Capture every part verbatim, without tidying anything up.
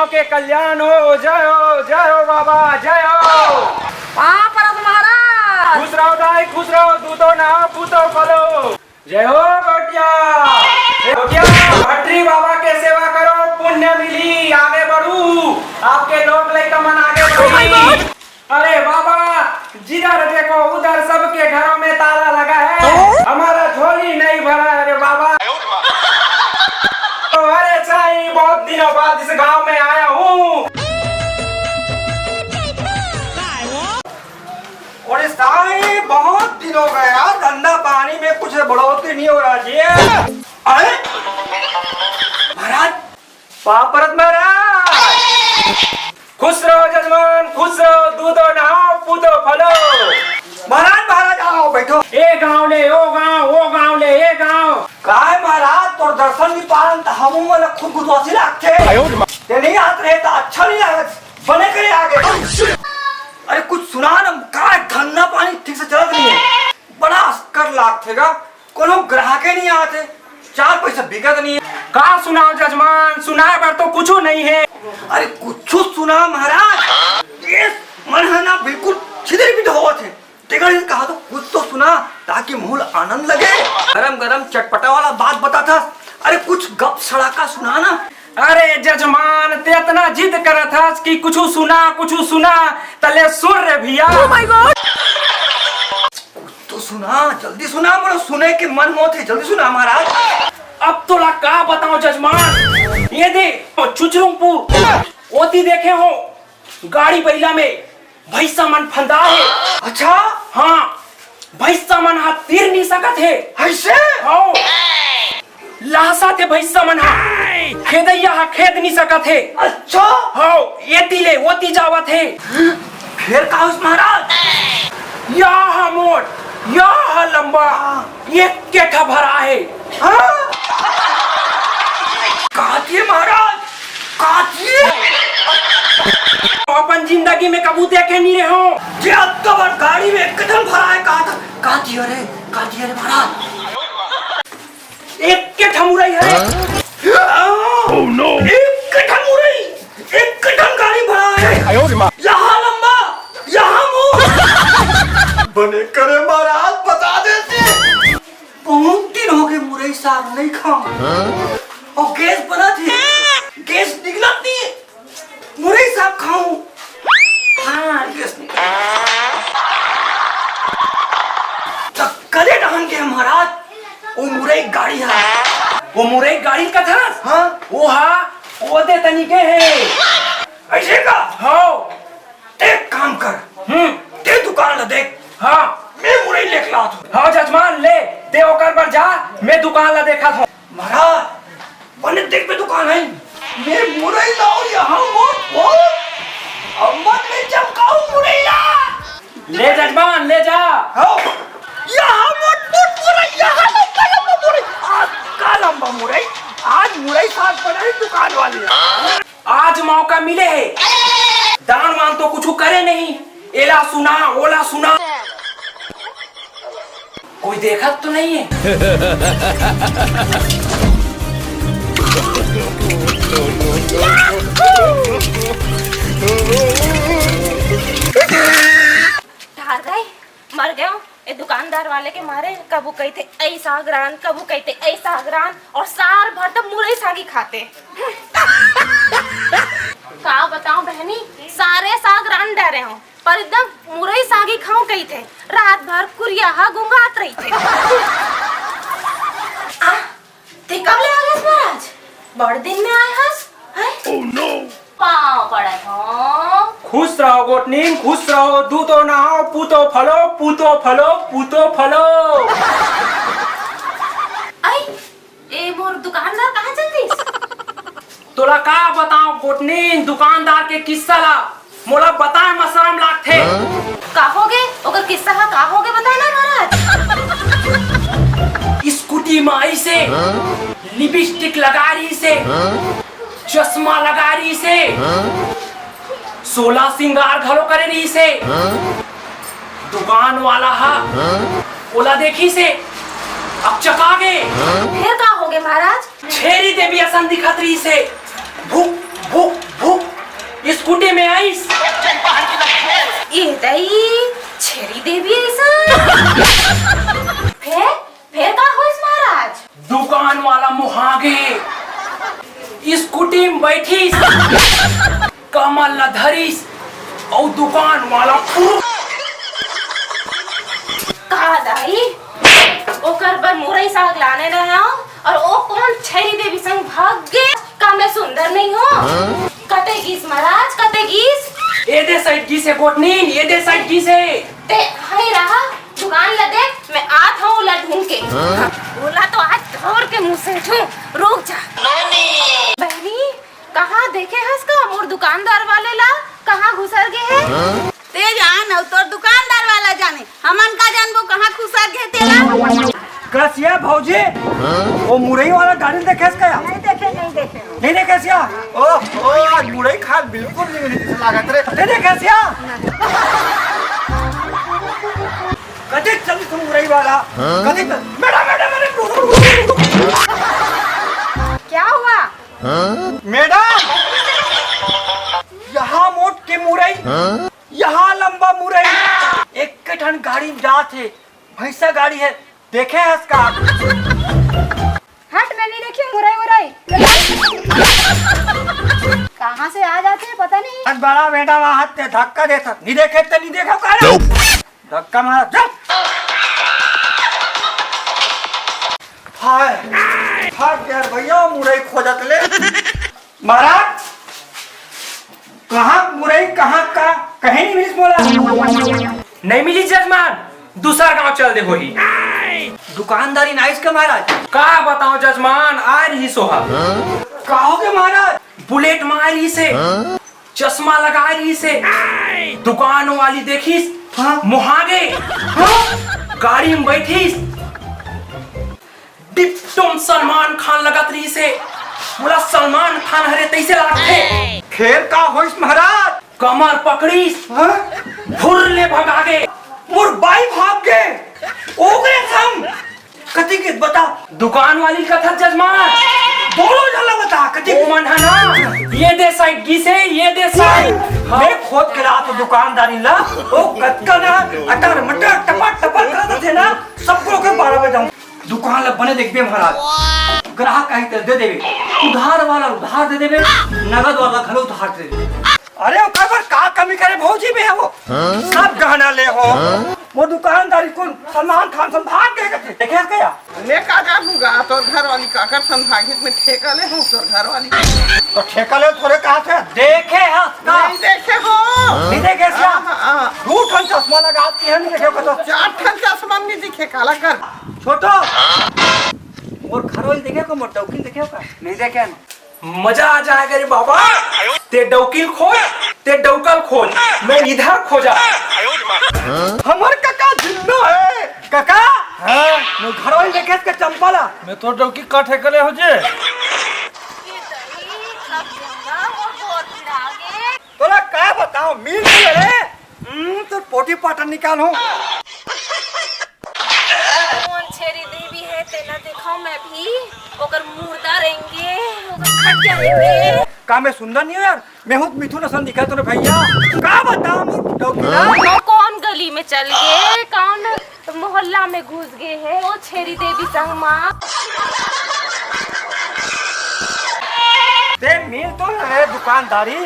के कल्याण हो। जय हो, जय हो बाबा, जय हो। पाँव परत महाराज। खुश रहो दाई, खुश रहो, दूतो नहाओ, पूतो फलो। जय हो गोटिया। गोटिया, भट्टी बाबा के सेवा करो, पुण्य मिली, आगे बढ़ू, आपके लोग लइका मन आगे बढ़ी। अरे बाबा, जिधर देखो उधर सबके घरों में ताला लगा है, हमारा झोली नहीं भरा है रे बाबा। अरे साईं, बहुत दिनों बाद इस गांव में आया हूँ। और साईं, बहुत दिन हो गए यार, धंधा पानी में कुछ बढ़ोतरी नहीं हो रहा जी। अरे महाराज, पाँव परत महाराज। खुश रहो जजमान, खुश रहो, दूधो नहाओ, पूतो फलो। महाराज, महाराज, आओ, बैठो। ए गांव ले ओ गांव, ओ गांव ले ए गांव। काय महाराज, तोर दर्शन नहीं पालन त हमू मन खुद गुदवासी लागथे। ते नहीं आत रहे त अच्छा नहीं लागत। बने करे आगे। अरे कुछ सुना ना, काय धंधा पानी ठीक से चलत नहीं है। बड़ा अस्कर लागथे गा। कोनो ग्राहके नहीं आत हे, चार पैसा बिकत नहीं है। का सुनाओ जजमान, सुनाए बर तो कुछू नहीं है। अरे कुछू सुना महाराज, ये मन ह ना बिल्कुल छिदर भी होवत है। तेकर से कहा तो कुछ तो सुना, ताकि मुंह ल आनंद लगे। गरम गरम चटपटा वाला बात बताथस। अरे कुछ गप सड़ाका सुना ना। अरे जजमान, ते अतना जिद करत हस कि कुछू सुना, कुछू सुना, त ले सुन रे भैया। Oh my God! तो सुना, जल्दी सुना, मोला सुने के मन होत हे, जल्दी सुना महाराज। अब तोला का बताओं जजमान, ये दे चुचरुंगपुर, ओती देखे हो गाड़ी बइला में भैंसा मन फंदा हे। अच्छा? हाँ, भैंसा मन हा तीर नहीं सकत हे। ऐसे? हाँ। लासा थे भैंसा मन हा। खेदैया हा खेद नहीं सकत हे। अच्छा? हाँ, एती ले ओती जावत हे। फिर का होइस महाराज? या हा मोट, या हा लंबा, एक केठा भरा हे। हाँ? का दिए महाराज? का दिए? अपन जिंदगी में कभू देखे नहीं रहे हो। जे अतका बड़ गाड़ी में एक ठन भरा हे, का था? का दिए रे? का दिए रे महाराज? एक केठा मुरई हे। Oh no! एक केठा मुरई, एक केठा गाड़ी भरा हे। आयो रे माँ। यहाँ लंबा, यहाँ मोट। बने करे महाराज, बता देते। बहुत दिन हो गए मुरई साग नहीं खाऊं। हाँ? और गैस बनत हे, गैस निकलत नहीं हे। मुरई साग खाऊं। हाँ, गैस निकल। त कदे डहन के महाराज, वो मुरई गाड़ी हा। वो मुरई गाड़ी का था? हाँ। वो हा, वो दे तनी के हे। ऐसे का? हाँ। एक काम कर, हम्म। ते दुकान ला देख। हाँ। मैं मुरई लेके लात हूँ। हाँ जजमान, ले, ते ओकर बर जा, मैं दुकान ला देखत हूँ। महाराज, बने देख पे दुकान है। मैं मुरई लाऊं यहाँ मोट मोट। अम्मा मैं चमकाऊं मुरई ला। ले जजमान, ले जा। हाँ। यहाँ मोट मोट मुरई, यहाँ लंबा लंबा मुरई। आज का लंबा मुरई, आज मुरई साग बनाई दुकान वाली। आज मौका मिले हे, दान वान तो कुछू करे नहीं, एला सुना, ओला सुना, कोई देखत तो नहीं है। ठार गए, मर गए। ए दुकानदार वाले के मारे कभू कहिथे ऐ साग रान, कभू कहिथे ऐ साग रान, और साल भर त मुरई सागी खाते। का बताऊं बहनी, सारे साग रान डारे हो, पर एकदम मुरई सागी खाऊं कहिथे, रात भर कुरिया हा गुंगात रहिथे। आ, ते कब ले आ गए महाराज? बड़ दिन में आए हस, हैं? पाँव पड़त हो। खुश रहो गोटनीन, खुश रहो, दूतो नहाओ, पूतो फलो, पूतो फलो, पूतो फलो। आई, ए मोर दुकानदार कहाँ चल दिस? तोला का बताओ गोटनीन, दुकानदार के किस्सा ला मोला बताए म शरम लागथे। का होगे? ओकर किस्सा हा का होगे बताए ना महाराज। स्कूटी म आइसे, लिपस्टिक लगा रहिसे, चश्मा लगा रहिसे, सोला सिंगार घलो करे रहिसे। दुकान वाला हा ओला देखिसे, अकचका गे। फिर का होगे महाराज? छेरी देवी असन दिखत रहिसे। भुक, भुक, भुक। स्कूटी में आइस। ए दई, छेरी देवी ऐसा। फेर, फेर का होइस महाराज? दुकान वाला मुहागे स्कूटी में बैठिस, कमर ला धरिस, अउ दुकान वाला फुर- का दाई, ओकर बर मुरई साग लाने रहे हंव, अउ ओ कोन छेरी देवी संग भाग गे? का मैं सुंदर नहीं हंव? कते गिस महाराज, कते गिस? ए दे side गिस हे गोठनीन, ए दे side गिस हे। ते हई रहा, दुकान ला देख, मैं आत हंव ओला ढूंढ के। ओला तो आज धर के मुसेठहूं, रुक जा। बहिनी, कहां देखे हस का मोर दुकानदार वाले ला? कहां घुसर गे हे? ते जान, अउ तोर दुकानदार वाला जाने, हमन का जानबो कहां घुसर गे तेला? कसिया भौजी, ओ मुरई वाला गाड़ी ल देखे हस का? नहीं देखे, नहीं देखे। नहीं देखे हस का? ओह, ओ, आज मुरई खाए बिल्कुल नहीं मिली जइसे लागत रे। नहीं देखे हस का? कते चल तू मुरई वाला? कते चल? मैडम, मैडम, मैडम, रुक, रुक, रुक, रुक। क्या हुआ? मैडम, यहाँ मोट के मुरई, यहाँ लंबा मुरई, एक ठन गाड़ी में जात हे, भैंसा गाड़ी हे, देखे हस का? हट, मैं नहीं देखी मुरई उरई। कहाँ से आ जाते हैं पता नहीं। आज बड़ा बेटा वहाँ हाथ पे धक्का देता, नहीं देखे तो नहीं देखो का रे? धक्का मारा, जा। हाय, हाय यार भैया, मुरई खोजत ले। महाराज, कहाँ मुरई, कहाँ का, कहीं नहीं मिलिस मोला। नहीं मिलिस जजमान, दूसर गांव चल दे होही। दुकानदारी नाइस के महाराज। का बताओ जजमान, आ रही सोहा। का हो गया महाराज? बुलेट में आ रही से। चश्मा लगाए रहिस हे। दुकान वाली देखिस, हाँ। मोहागे। हाँ। गाड़ी में बैठिस, डिप्टम सलमान खान लगत रहिस हे। मोला सलमान खान हरे तइसे लागथे। फेर का होइस महाराज? कमर पकड़िस, हाँ। फुर ले भगागे। मोर बाई भाग गे। ओकरे संग कति के बता? दुकान वाली कथा जजमान। दोनों झन ला बता, कति ओ मन ह ना, ये दे side गिस हे, ये दे side। हाँ। मैं खोज के लात दुकानदारी ला, ओ कतका ना अटर मटर टपर टपर करत थे ना, सबको के बारह बजाऊं। दुकान ला बने देखबे महाराज, ग्राहक आही त दे देबे, उधार वाला उधार दे देबे, नगद वाला घलो उधार दे देबे। अरे ओकर बर का कमी करे भौजी में हे वो? हाँ? सब गहना ले हो। हाँ? वो दुकानदारी कोन सलमान खान संभाग के कथे। देखे हस का? मैं का जानहूं गा, तोर घर वाली काकर संभागित में ठेका ले हो तोर घर वाली। तो ठेका ले थोरे कहा थे? देखे हस का? नहीं देखे हो। नहीं देखे हस का? हाँ, हाँ। दू ठन चश्मा लगाती है, नहीं देखे हो तो। चार ठन चश्मा नहीं दिखे, काला कर। छोटो, मोर घर वाली देखे को, मोर डौकी देखे का? नहीं देखे ना। मजा आ जाएगा रे बाबा। ते डौकिल खोज, ते डौकल खोज, मैं इधर खोजा। हमर काका जिंदा है। काका? हाँ। मोर घर वाली देखे के चंपा ला। मैं तो डौकी का ठेका ले हो जे। तोला का बताओ, मिल तो ले रे। हम्म, तो पोटी पाटन निकाल हूँ। कोन छेरी देवी है, तेला देखो मैं भी, ओकर मुर्दा रहेंगे, ओकर खटिया रहेंगे। का मैं सुंदर नहीं हूँ यार? मैं हूँ मिथुन असन दिखा तो भैया। का बताओ, मुझ डौकी ना। वो कौन गली में चल गए, कौन मोहल्ला में घुस गए है, वो छेरी देवी संग माँ। ते मिल तो ले रे दुकानदारी।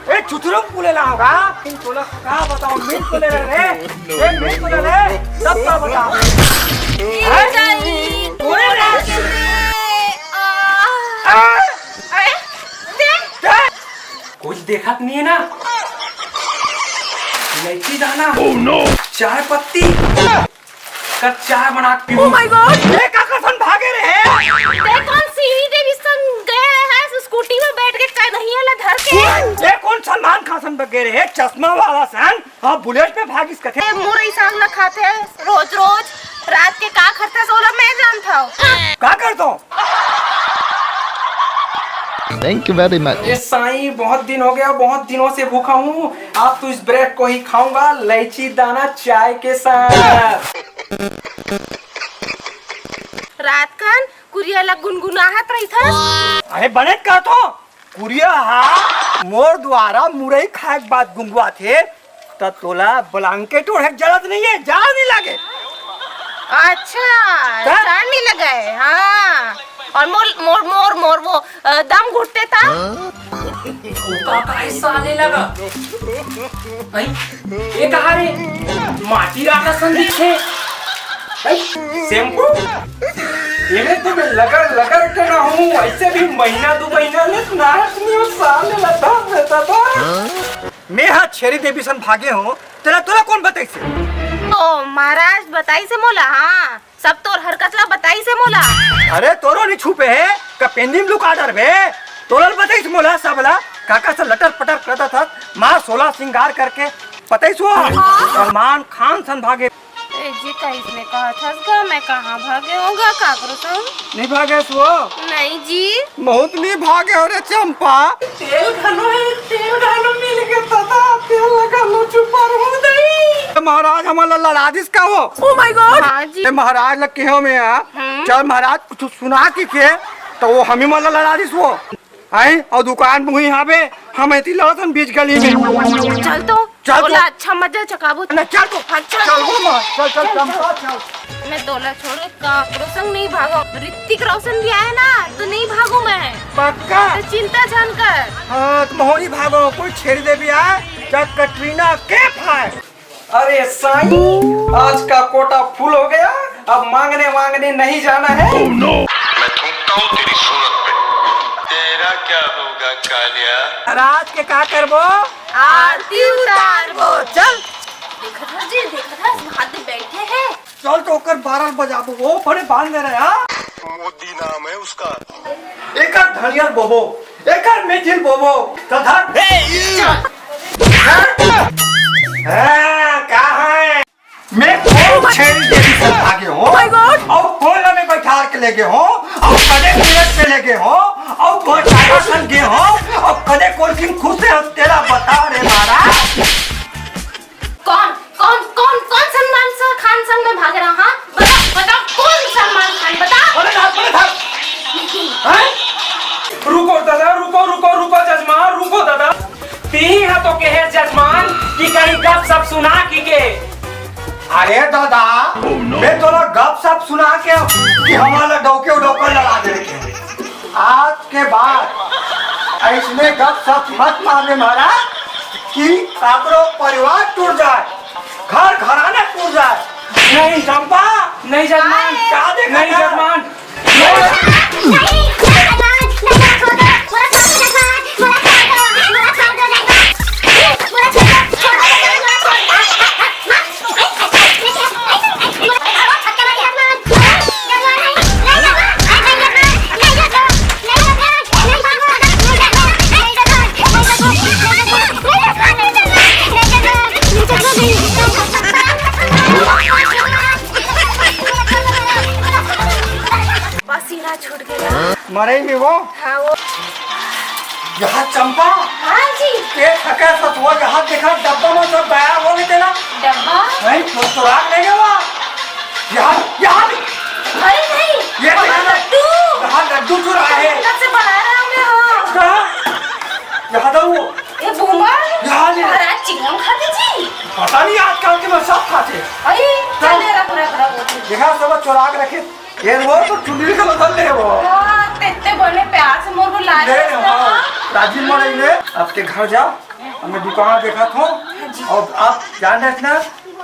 ए, चुचुरम बोले ला होगा। इन तोला का बताओ, मिल तो ले रे। ए, मिल तो ले रे। सब का बताओ। हैं? तोरे ना। आ। आ। अरे, दे। क्या? कुछ देखत नहीं है ना? इलायची दाना। Oh no! चाय पत्ती। कर चाय बना के पीऊं। Oh my God! ये का कसन भागे रहे? ते कोन सीढ़ी देवी संग गए रहे, स्कूटी में बैठ के कन्हैया ला धर के? ये कोन सलमान खान सन बगे रहे? चश्मा वाला सन, हाँ, बुलेट पे भागिस कथे। ए, मुरई साग ला खाथे रोज रोज, रात के का करथे सोला मैं जानथव। का करथव? Thank you very much. ये साईं, बहुत दिन हो गया, बहुत दिनों से भूखा हूँ। आज तो इस ब्रेड को ही खाऊंगा, इलायची दाना चाय के साथ। रात कन कुरिया ला गुनगुनाहत रहिथस। अरे बने का तो कुरिया हा, मोर दुवारा मुरई खाए के बाद गुंगवाथे, त तोला blanket ओढ़े के जरूरत नइ हे, जाड़ नइ लागे। अच्छा, का? जाड़ नइ लगे, हाँ। अउ मोर, मोर, मोर, मोर वो, अ, दम घुटथे त? वो का, का ऐसा आने लगा? अई, ये कहाँ रे? माटी राखा संदीप है। अई, shampoo? ये में तो मैं लगर, लगर के ना हूँ, ऐसे भी महीना, दो महीना ले नहात नइ हँव, साले ला दम देता था। मैं हा छेरी देवी सन भागे हँव, तेला तोला कोन बताइस हे? ओ, महाराज बताइस हे मोला, हाँ, सब तोर हरकत ला बताइस हे मोला। अरे, तोरो नइ छुपे हे, का पेंदी म लुका डरबे? तोला बताइस मोला सब ला, काकर से लटर पटर करत हस, मार सोला सिंगार करके, बताइस वो? हाँ। सलमान खान सन भागे। ए जी, कइसने कहत हस गा, मैं कहाँ भागे हँव गा, काकरो संग? नइ भागेस वो? नहीं जी। बहुत नइ भागे हँव रे चंपा। तेल घलो हे, तेल घलो मिल गे दादा, तेल लगा लो चुपा रहूं दई। महाराज हमन ला लड़ा दिस का वो? Oh my God! हाँ जी। ए महाराज ला केहेंव मैं, हाँ? हम्म। चल महाराज, कुछ सुना कि के, त वो हमी मन ला लड़ा दिस वो। आई, अउ दुकान मुही हावे, हम एती लड़त हन बीच गली में। चल तो, चल तो। ओला अच्छा मजा चकाबो। ना, चल तो। हाँ, चल। चल वो माँ, चल, चल, चल, चंपा, चल। मैं तोला छोड़ के काकरो संग नइ भागँव। ऋतिक रोशन भी आय ना, त नइ भागँव मैं। पक्का? त चिंता झन कर। हाँ, त महूं नइ भागँव, कोई छेरी देवी आय, चाहे कटरीना कैफ आय। अरे साईं, आज का कोटा फुल हो गया, अब मांगने वांगने नहीं जाना है। मैं थूकता हूँ तेरी सूरत पे। तेरा क्या होगा कालिया? महाराज के का करबो? आरती उतारबो। चल। देखत हस जी, देखत हस, वहाँ पे बैठे हैं। चल तो ओकर बारह बजाबो, वो बड़े बांध दे रहे, हाँ? मोदी नाम है उसका। एकर धनिया बोबो, एकर मेथिल बोबो। चल धर। ए, चल। हाँ? हाँ, का है? मैं कोन छेरी देवी सन भागे हँव? Oh my God! अउ कोन ला मैं बैठार के ले गे हँव? अउ कदे मिलत पे ले गे हँव? अउ कोन चाचा सन गे हँव? अउ कदे कोन किन खुश से हँव, तेला बता रे महाराज। कौन, कौन, कौन, कौन सलमान स-, खान संग में भाग रहा, हाँ? बता, बता, कौन सलमान खान, बता। अरे ना, अरे ना। हैं? रुको दादा, रुको, रुको, रुको जजमान, रुको दादा। तिही हा तो कहे जजमान कि कहीं गप सप सुना कि के। अरे दादा, मैं तोला गप सप सुना के कि हमारा डौके डौकर लड़ा दे के। आज के बाद अइसने गप सप मत मारबे महाराज कि काकरो परिवार टूट जाय, घर घराना टूट जाय। नहीं चंपा, नहीं जजमान, का देखा नहीं था? जजमान। पसीना छूट गया। मरे में वो? हाँ, वो। यहाँ चंपा? हाँ जी। के थका सतुआ, यहाँ देखा, डब्बा में सब गायब हो गए थे ना? डब्बा? नहीं, तो सुराग नहीं हुआ। यहाँ, यहाँ भी। अरे नहीं, ये वो देखा ना? लड्डू। यहाँ लड्डू चुरा है। अंदर से बाहर आ गया। कहाँ? यहाँ था वो। ये बूमर? यहाँ नहीं। महाराज चिंगम खाते जी। पता नहीं आजकल के में सब खाते। अरे, चल। चल ले, रख, रख, रख, रख। देखा, सब चुरा के रखे। ये वो तो चुनरी का बदल ले वो। हाँ, तेते बने प्यार से मोर को ला ले, दे। हाँ, राजी मड़ई ले, अब ते घर जा, हमें दुकान देखा थो। हाँ जी। अउ आप जान रखना,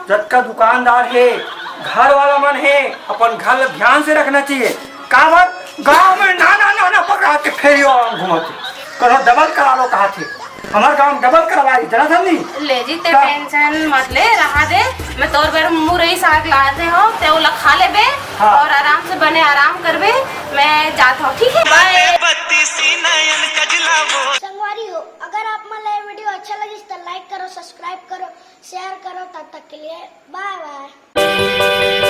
जतका दुकानदार हे, घर वाला मन हे, अपन घर ला ध्यान से रखना चाहिए। काबर गाँव में नाना, नाना प्रकार के फेरी घूमत हे। कहो डबल करा लो कहा थे। हमार काम डबल करवाई, जाना था नहीं? ले जी, ते का? टेंशन मत ले, रहा दे। मैं तोर बर मुरई साग लाते हो, ते ओला खा लेबे हाँ। और आराम से बने आराम करबे। मैं जात हूँ, ठीक है? बाय। संगवारी हो, अगर आप मन ला ये वीडियो अच्छा लगिस तो लाइक करो, सब्सक्राइब करो, शेयर करो। तब तक के लिए बाय बाय।